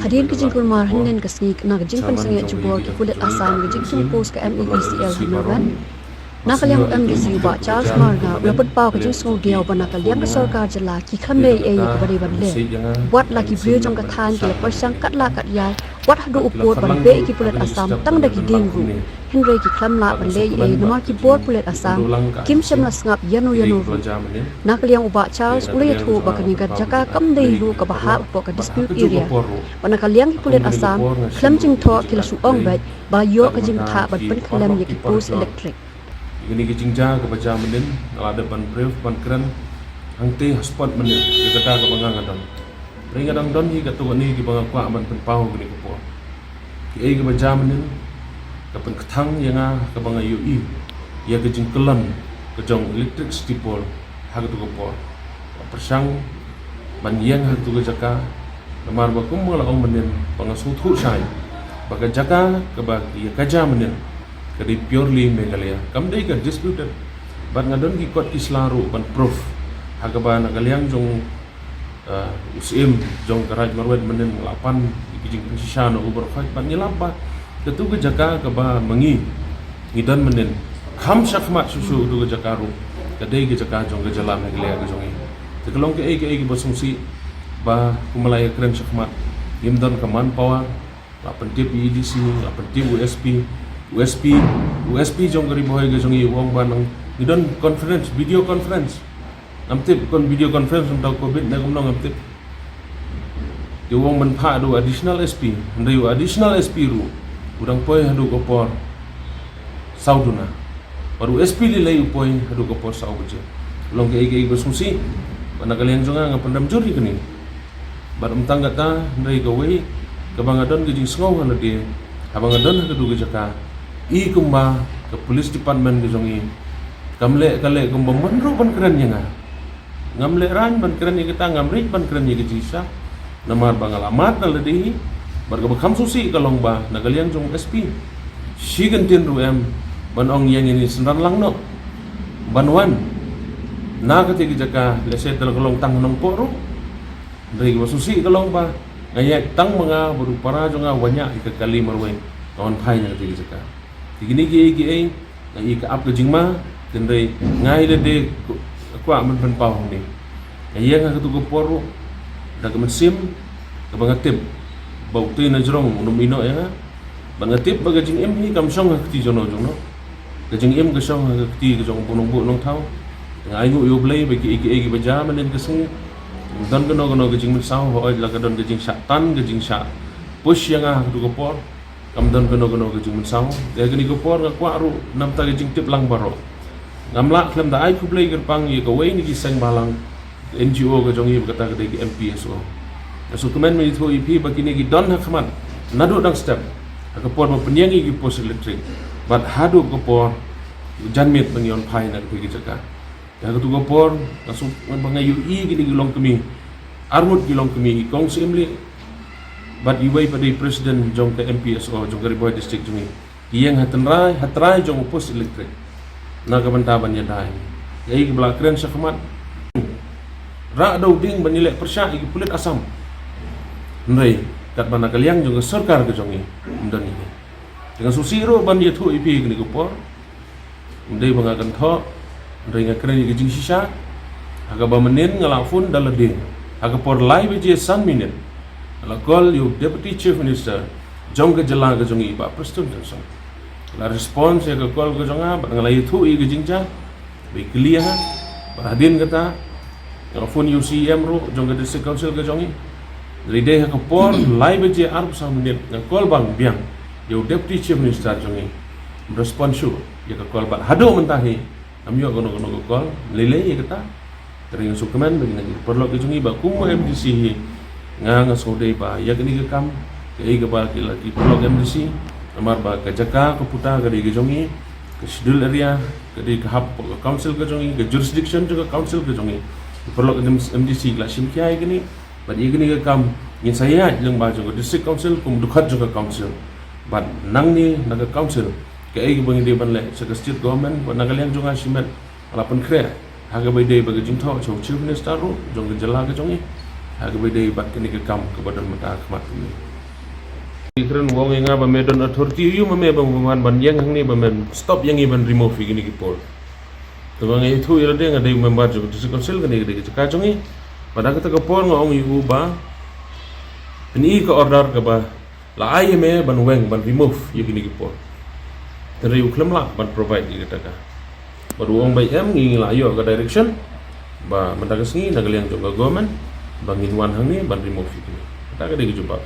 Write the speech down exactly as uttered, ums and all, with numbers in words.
Hadien ka jingkulmar hynnin ka sngi na ka jingpynsangeh jubor ki pulit Assam ka jingthung post ka M E E C L ha Mawryngkneng, na ka liang u M D C u Bah Charles Marngar u la pynpaw ka jingsngewdiaw ba na ka liang ka sorkar jylla ki khlem leh ei ei kaba dei ban leh. Wat la ki briew jong ka thaiñ ki la pyrshang kat lah kat jai, wat haduh u pud ban beh ïa ki pulit Assam tang da ki dieng ruh. Hynrei ki khlem lah ban leh ei ei namar ki bor pulit Assam kim shym la sngap ïano ïano ruh. Na ka liang u Bah Charles u la ïathuh ba kane ka jaka kam dei ruh kaba hap hapoh ka dispute area, ba na ka liang ki pulit Assam khlem jingthoh ki la shu ong beit ba ïoh ka jingbthah ban pynkhyllem ïa ki post elektrik. Ïa kane ka jingjia kaba jia mynnin nga la dep ban brief ban kren hangtei ha spot mynnin, ka jaka kaba nga nga don. Hynrei nga dang don hi katto katne kiba nga kwah ban pynpaw ha kane ka por. Kiei kiba jia mynnin ka pynkthang ïa nga kaba nga ïohi ïa ka jingkyllon ka jong electricity pole ha kato ka por. Nga pyrshang ban ïeng ha kato ka jaka namar ba kumba la ong mynnin ba nga sngewthuh shai ba ka jaka kaba ïa ka jia mynnin ka dei purely Meghalaya, kam dei ka disputed. Bad nga don ki kot ki sla ruh ban proof ha kaba na ka liang jong, ah, u Syiem jong ka Raid Marwet mynnin la pan ki jingpynshisha na u baroh khoit, bad ngi lap ba kato ka jaka kaba ma ngi ngi don mynnin kham shakhmat shuh shuh kato ka jaka ruh ka dei ka jaka jong ka jylla Meghalaya ka jong ngi. Te ka long kaei kaei kaba sngewsih ba kumba la ïakren shakhmat ngim don ka manpower. La pyntip ïa i D C, la pyntip u S P, u S P, u S P jong ka Ri Bhoi ka jong ngi u ong ba nang ngi don conference, video conference. Ngam tip kon video conference mynta u covid ne kumno ngam tip. Te u ong ban phah da u additional S P, hynrei u additional S P ruh u dang poi haduh ka por saw duna. Bad u S P lei lei u poi haduh ka por saw baje. Long kaei kaei ba sngewsih ba na ka liang jong nga nga pyndem jur ïa kane. Bad ym tang kata, hynrei kawei kaba nga don ka jingsngew ha lade haba nga don ha kato ka jaka, i kumba ka police department ka jong i kam leh ka leh kumba mon ruh ban kren ïa nga. Ngam lehraiñ ban kren ïa kata, ngam rit ban kren ïa ka jingshisha namar ba nga la mad na lade hi. Bad kaba kham sngewsih ka long ba na ka liang jong S P shi kyntien ruh em ban ong ïa ngi, ngi synran lang noh ban wan na kata ka jaka, lehse te la ka long tang ha Nongpoh ruh. Hynrei kaba sngewsih ka long ba nga ïaid tang ma nga bad u para jong nga, wan ïa ka kali marwei, nga wan phai na kata ka jaka. Te kine kiei kiei nga i ka ap ka jingma, hynrei nga i lade kwah ban pynpaw hangne. Nga ïeng ha kato ka por ruh da ka mynsiem kaba nga tip ba utei na jrong un ym ïehnoh ïa nga. Bad nga tip ba ka jingim hi kam shong ha ka kti jongno jongno. Ka jingim ka shong ha ka kti ka jong u Nongbuh Nongthaw. Nga ainguh ïa U Blei ba kiei kiei kiba jia mynnin ka sngi, don kano kano ka jingmynsaw, hooid la ka don ka jingshah tan, ka jingshah push ïa nga ha kato ka por. Kam don kano kano ka jingmynsaw. Te ha kane ka por nga kwah ruh namta ka jingtip lang baroh. Ngam lah khlem da ai khublei kyrpang ïa kawei na ki seng bhalang N G O ka jong i, ba kata ka dei ka M P S O. Nga sngewkmen ban ïathuh ïa phi ba kine ki don ha khmat naduh dang step, ha ka por ba pynïeng ïa ki post elektrik bad haduh ka por janmiet ba ngi wan phai na kata ka jaka. Ha kato ka por nga sngewkmen ba nga ïohi kine ki longkmie, arngut ki longkmie, i Kong Syiemlieh bad iwei pat i president jong ka M P S O jong ka Ri Bhoi District jong i. Ki ïeng ha tynrai, ha trai jong u post elektrik na ka bynta ban ïada ïa ngi. Ïa i kaba la kren shakhmat, rah da u dieng ban ïaleh pyrshah ïa ki pulit Assam. Hynrei katba na ka liang jong ka sorkar ka jong i, ym don ïa ngi. Te nga sngewsih ruh ban ïathuh ïa phi kane ka por. Ym dei ba nga kynthoh, hynrei nga kren ïa ka jingshisha. Ha kaba mynnin nga la phone da lade ha ka por lai baje san minit. Nga la call ïa u Deputy Chief Minister jong ka jylla ka jong i, Bah Prestone Tynsong. La response ïa ka call ka jong nga bad nga la ïathuh ïa ka jingjia ba i kylli ïa nga. Bad hadien kata nga phone ïa u C E M ruh jong ka District Council ka jong i. Hynrei dei ha ka por lai baje arphew saw minit nga call bang biang ïa u Deputy Chief Minister jong i. Ym respond shuh ïa ka call bad haduh mynta hi ngam ïoh kano kano ka call lei lei ïa kata. Te nga sngewkmen ba kine ki paralok ki jong i ba kum u M D C hi, nga nga sngewdei ba ïa kane ka kam, kaei kaba ki la ki paralok M D C, namar ba ka jaka ka puta ka dei ka jong i, ka schedule area ka dei ka hap ka council ka jong i, ka jurisdiction jong ka council ka jong i. Ki paralok M D C ki la shim khia ïa kane. Bad ïa kane ka kam ngin sa ïaid lyngba jong ka district council kum dkhot jong ka council. Bad nangne na ka council kaei kaba ngi dei ban leh sha ka state government, bad na ka liang jong nga shimet nga la pynkhreh ha kaba ïadei bad ka jingthoh sha u Chief Minister ruh jong ka jylla ka jong i ha kaba ïadei bad kane ka kam kaba don mynta ha khmat kumne. Kren u ong ïa nga ba me don authority ïa u ma me ba me wan ban ïeng hangne ba men stop ïa ngi ban remove ïa kine ki por. Te ba nga ïathuh ïa lade nga dei u member jong ka District Council, kane ka dei ka jaka jong ngi. Bad ha kata ka por nga ong ïa u ba phin i ka order kaba la ai ïa me ban weng ban remove ïa kine ki por. Hynrei u khlem lah ban provide ïa kata ka. Bad u ong ba em ngi la ïoh ka direction ba mynta ka sngi na ka liang jong ka government ba ngin wan hangne ban remove ïa kine. Kata ka dei ka jubab.